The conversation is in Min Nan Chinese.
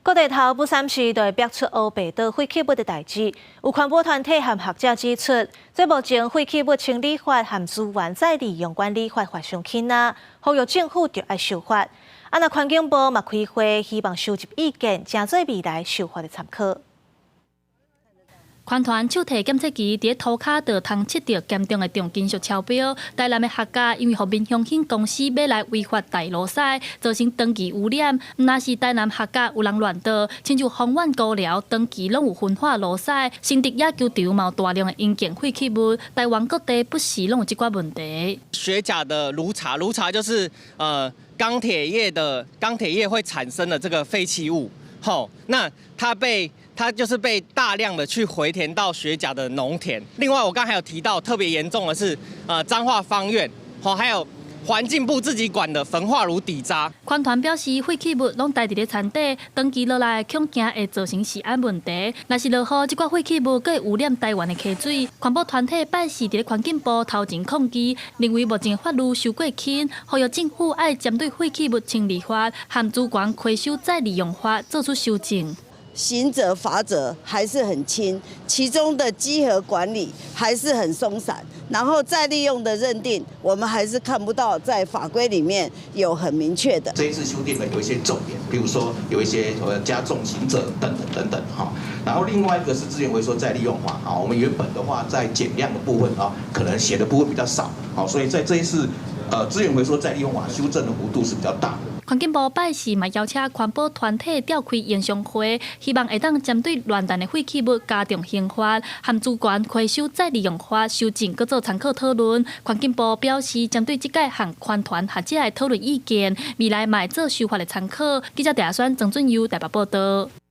各地頭不三時都會爆出烏白倒廢棄物的代誌，有環保團體和學者指出，這目前廢棄物清理法和資源再利用管理法法傷輕啊，呼籲政府著愛修法。啊，若環境部嘛開會，希望收集意見，成做未來修法的參考。環團手提檢測機佇咧塗跤就通測著嚴重的重金屬超標。台南的學甲因為予民雄興公司買來違法大路屎，造成長期汙染。毋但是台南學甲有人亂倒，親像豐原高寮長期攏有焚化爐屎，新竹野球場嘛有大量的營建廢棄物，台灣各地不時攏有這寡問題。學甲的爐渣，爐渣就是鋼鐵業會產生的這個廢棄物。吼，那它就是被大量的去回填到學甲的農田。另外，我剛才有提到特別嚴重的是，彰化芳苑，吼，還有環境部自己管的焚化爐底渣。環團表示，廢棄物攏待佇咧田底，長期落來恐驚會造成食安問題。若是落雨，這寡廢棄物閣會汙染台灣的溪水。環保團體拜四佇咧環境部頭前抗議，認為目前法律傷過輕，呼籲政府愛針對廢棄物清理法和資源回收再利用法做出修正。刑責罰則還是很輕，其中的稽核管理還是很鬆散，然後再利用的認定，我們還是看不到在法規裡面有很明確的。這一次修訂的有一些重點，比如說有一些加重刑責等等等等哈。然後另外一個是資源回收再利用法啊，我們原本的話在減量的部分啊，可能寫的部分比較少，好，所以在這一次資源回收再利用法修正的幅度是比較大。環境部拜四嘛邀請環保團體召開研商會，希望會當針對亂彈的廢棄物加重刑罰，和資源回收再利用法修正，閣做參考討論。環境部表示，針對這屆和環團學者的討論意見，未來嘛會做修法的參考。記者鄭選、曾俊佑台北報道。